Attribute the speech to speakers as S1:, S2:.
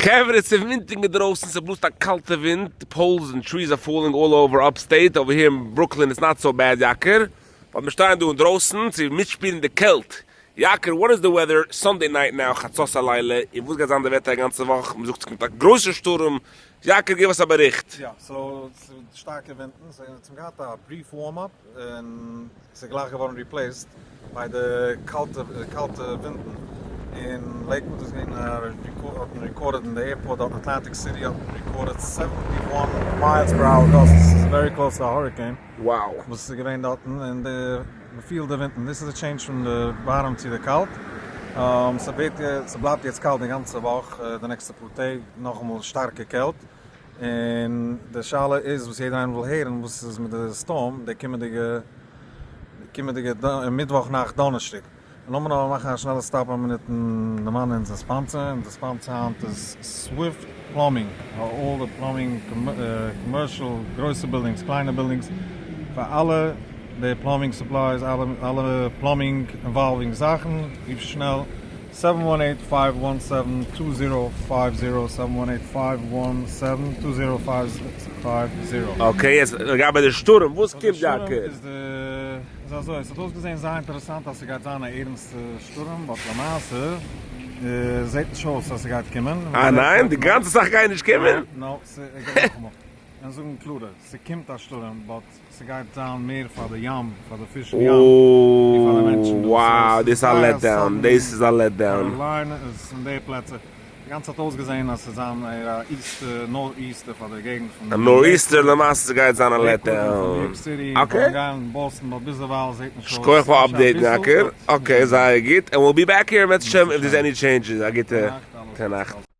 S1: חברה, ס'איז ווינטיג אינדרויסן, ס'בלאזט א קאלטע ווינט, poles און trees are falling all over upstate, over here אין ברוקלין איז not so bad יקר, but מיר שטייען דא אינדרויסן צו מיטשפירן די קעלט. יקר, what is the weather Sunday night now, חצות הלילה, און וואס גייט זיין די וועטער א גאנצע וואך, מ'זאגט ס'קומט א גרויסע שטורעם, יקר גיב אונז א באריכט.
S2: יא, so ס'איז שטארקע ווינטן, ס'איז צום געהאט א brief warm up, און ס'איז גלייך געווארן replaced ביי די קאלטע קאלטע ווינטן. אין לעיקוואוד איז געווען א האט מען recorded אין די airport דארט אין אטלענטיק סיטי האט מען recorded 71 miles per hour gusts, ס'איז very close to א hurricane וואס איז געווען דארטן, און די מ'פילט די ווינטן, דאס איז די change פון די ווארעם צו די קאלט, ס'ווערט ס'בלייבט יעצט קאלט די גאנצע וואך, די נעקסטע פאר טעג נאכאמאל שטארקע קעלט. און די שאלה איז וואס יעדער איינער וויל הערן, וואס איז מיט די storm די קומענדיגע קומענדיגע מיטוואך נאכט דאנערשטאג? און לאמיר נאר מאכן א שנעלע stop א מינוט און דערמאנען אונזער sponsor, אונזער sponsor היינט איז Swift Plumbing, all the plumbing commercial, גרויסע buildings, קליינע buildings, פאר אלע די plumbing supplies, אלע אלע plumbing involving זאכן, רוף שנעל. seven one eight five one seven two zero five zero seven one eight five one seven two zero five zero.
S1: Okay יעצט לגבי די שטורעם וואס קומט
S2: יעקב? איז די איז אזוי עס האט אויסגעזעהן זייער אינטערעסאנט אז ס'גייט זיין א ערנסטע שטורעם but למעשה זעהט נישט אויס אז ס'גייט קומען.
S1: אה ניין? די גאנצע זאך גייט נישט קומען?
S2: no נאכאמאל קען זאגן קלארער ס'קומט א שטורעם but ס'גייט זיין מער פאר די ים, פאר די פיש אין ים, ווי פאר די מענטשן דא.
S1: Wow, דאס איז א let down, דאס איז א let down.
S2: קאראליינע איז אין די פלעצער. די גאנצע האט אויסגעזען אז ס'זאל זיין מער א easter, nor'easter פאר די געגנט פון.
S1: א nor'easter, למעשה ס'גייט זיין א let down.
S2: Okay. ביזדערווייל זעט נישט אויס.
S1: שכוח פאר update ן יקר. Okay זייער גוט, and we'll be back here אם ירצה השם if there's any changes. א גוטע נאכט.